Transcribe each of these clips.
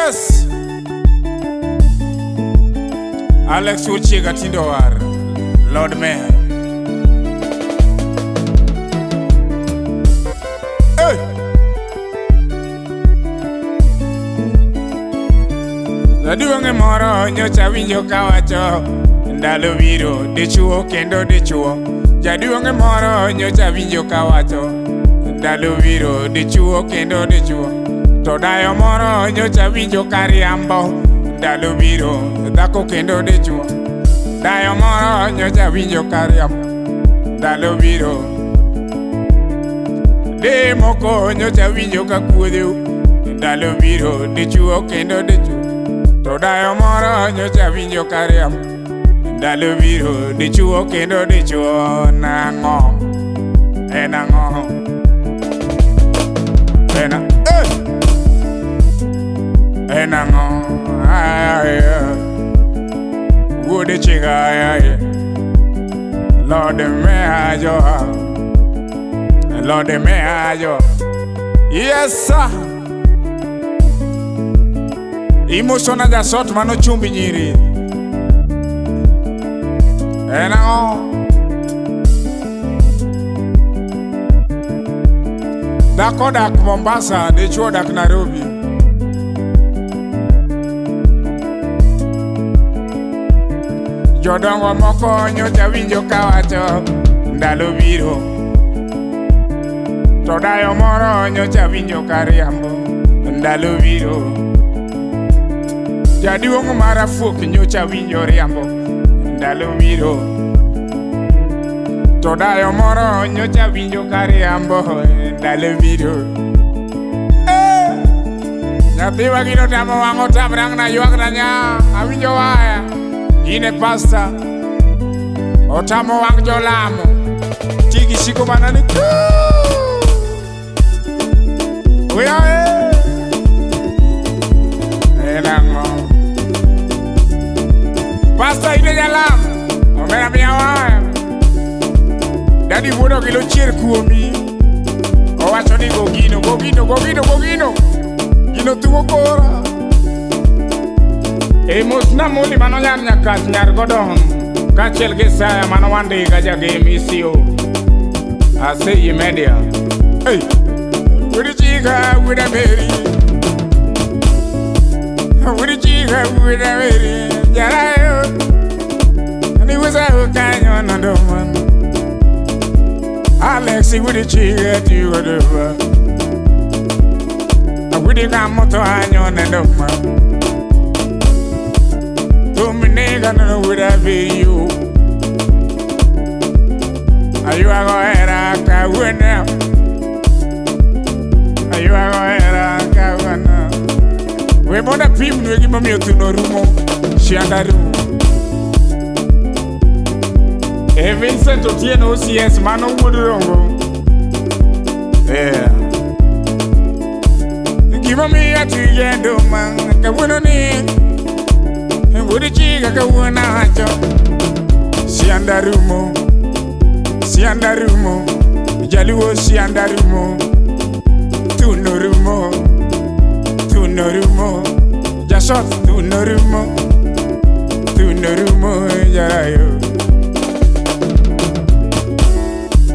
Yes. Alex Uchiega Tindo War, Lord Mayor. Hey! Jaduong' moro nyocha winjo kawacho ndalo biro dichuo kendo dichuo. Jaduong' moro nyocha winjo kawacho ndalo biro dichuo kendo dichuo. To dayo moro nyocha winjo kariambo ndalo biro dhako kendo dichuo. Dayo moro nyocha winjo kariambo ndalo biro. De moko nyocha winjo ka kuodho ndalo biro dichuo kendo dichuo. To dayo moro nyocha winjo kariambo ndalo biro dichuo kendo dichuo nang'o en ang'o en a eh! En ang'o ay, ay, wuod chiga ay, ay. Lord Mayor joa Lord Mayor jo. Yes sir. Imosona jasot mano chumbi nyiri. En ang'o? Dhako dak Mombasa, dichuo dak Nairobi. Jodongo moko nyocha winjo kawacho ndalo biro. To dayo moro nyocha winjo kariambo ndalo biro. Jaduong' mar afuok nyocha winjo riambo ndalo biro. To dayo moro nyocha winjo kariambo ndalo biro. Eh! Nyathiwa gino tamo wang' otam rang' na ywak na nya awinjo waya. In e pasta otamo wang' jolamo tigi siko mana ni Oya eh! En ang'o? Pasta ine jalam omera miya waya. Dadi wuod ogilo chier kuomi. Owacho ni go gino, go gino, go gino, go gino. Gino thung'o kora. E mos namuli mano nyar Nyakach nyar Godon. Kaachiel gi Isaya mano Wandiga jagem ECO. Aseyi Media. Hey! Wuod chiga wuod Ameri. Wuod chiga wuod Ameri. Jarayo. Ni wusa kanyo nando man. Alex wuod chiga tigo dova. Wuod kamoto anyo nendo man. Tuminega no wuod Abiyu. Aywago hera kawuono. Aywago hera kawuono. We mondo apimnu gimomiyo thuno rumo, sianda rumo. E Vincent Otieno OCS mano wuod Rongo. Yeah. Gimomiyo atije nduma kawuono ni wuod chiga kawuono awacho sianda rumo, sianda rumo, jaluo sianda rumo, thuno rumo, thuno rumo, jasot thuno rumo, thuno rumo jarayo.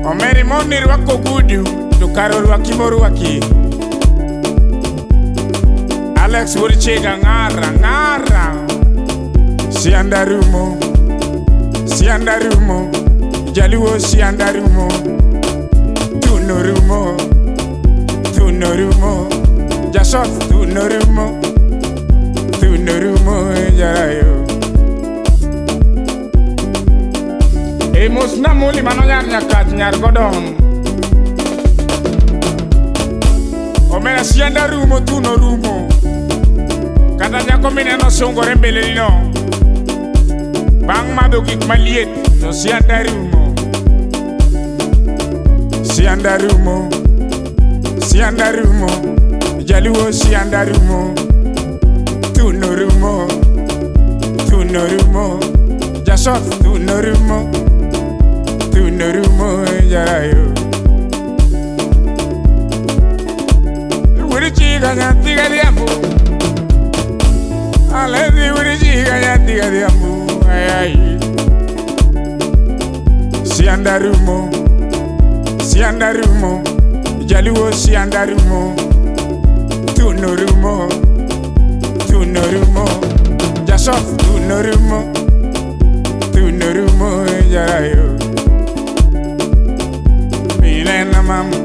Omeri moni rwako gudu to kar orwaki morwaki. Alex wuod chiga ng'ara ng'ara. Sianda rumo, sianda rumo, jaluo sianda rumo, thuno rumo, thuno rumo, jasot thuno rumo, thuno rumo jarayo. E mos namuli mano nyar Nyakach nyar Godon. Omera sianda rumo thuno rumo. Kata nyako mineno sungore mbeleni no. Bang' madho gik maliet to sianda rumo. Sianda rumo. Sianda rumo. Jaluo sianda rumo. Thuno rumo. Thuno rumo. Jasot thuno rumo. Thuno rumo jarayo. Wuod chiga nyathi gariambo. Alezi urijiga nyathi gadhiambo ayai. Sianda rumo, sianda rumo, jaluo sianda rumo, tuno rumo, tuno rumo, jasof tuno rumo, tuno rumo jarayo. Milena mama,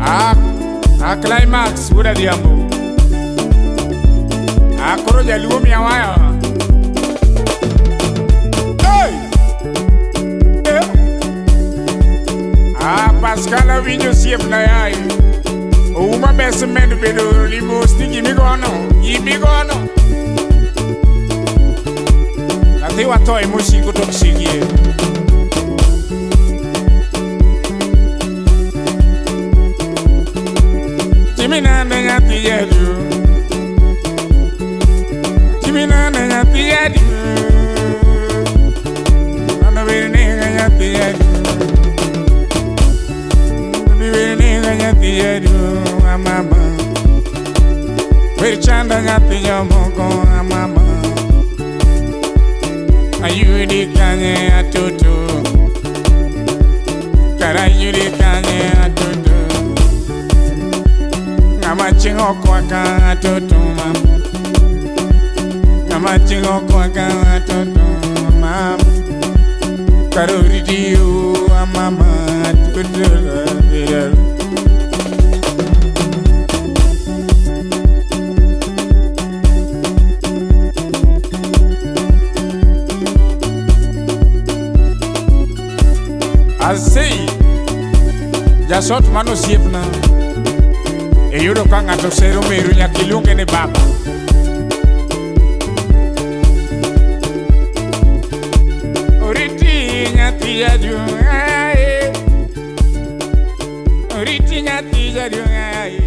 a climax wuod Adhiambo. A koro jaluo miawaya. Hey! Eh! Ah, Pascal awinjo osiepna yaye. Ouma basement bedo limos ni gimigono, gimigono. Nyathi watho emosiko tok sigie. Jimmy nane nyathi jadu. Jimmy nane nyathi jadu. Ano ber nega nyathi jadu. Ano ber nega nyathi jadu mama. Wer chanda nyathi jomoko mama. Ayudi kanye atoto. Kara ayudi kanye atoto. Ng'ama chieng' okwaka atoto mama. Ng'ama chieng' okwaka atoto mama. Karo oriti o mama atoto. Asei jasot mano osiepna. Iyudo ka ng'ato sero meru nyaka iluonge ni baba. Oriti nyathi jaduong' ae. Oriti nyathi jaduong' ae.